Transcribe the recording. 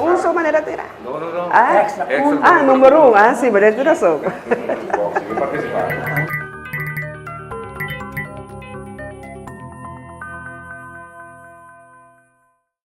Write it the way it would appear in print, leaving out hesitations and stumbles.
Un so manera tira? No, no, no. Ah, Extra. Ah, number 1. Ah, si, bo tin rason. Bon, sigui partisipá.